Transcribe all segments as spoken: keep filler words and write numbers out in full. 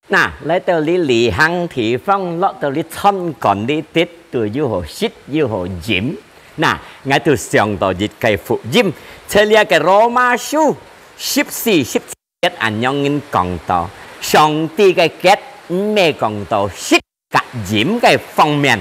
那，來到這旅行地方，落到這餐館裡底，都又好食又好飲。那，𠊎都想到一個福音，在這個羅馬書十四、十七節恁樣講到，上帝个國毋係講到食佮飲个方面，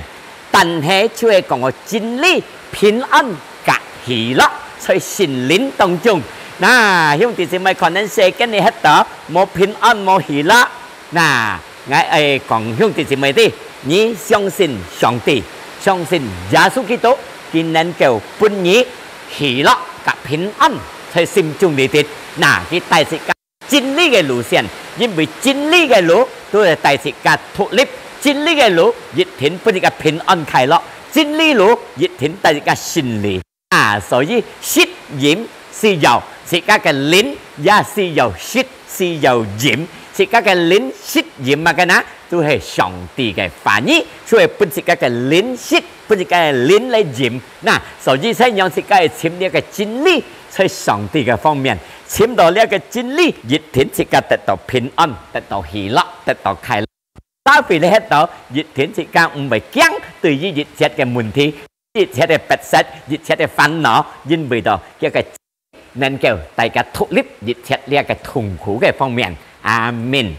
但係就係講到真理、平安佮喜樂在心靈當中。那，兄弟姊妹，可能世間裡歇到無平安、無喜樂，那，𠊎愛講兄弟姊妹知，你相信上帝，相信耶穌基督，佢能夠分你喜樂佮平安在心中裡底。那，佢帶自家真理个路線，因為真理个路都會帶自家獨立，真理个路一定分自家平安快樂，真理路一定帶自家勝利。 啊，所以食飲需要自家个靈，也需要食，需要飲。自家个靈食飲麼个呢？就係上帝个話語，就係分自家个靈食，分自家个靈來飲。那，所以才讓自家愛尋這个真理，在上帝个方面，尋到這个真理，一定自家得到平安，得到喜樂，得到快樂。 社會裡歇到，一定自家毋會驚對於一切个問題，一切个迫切，一切个煩惱，因為到這个能夠大家脫離一切這个痛苦个方面。阿們。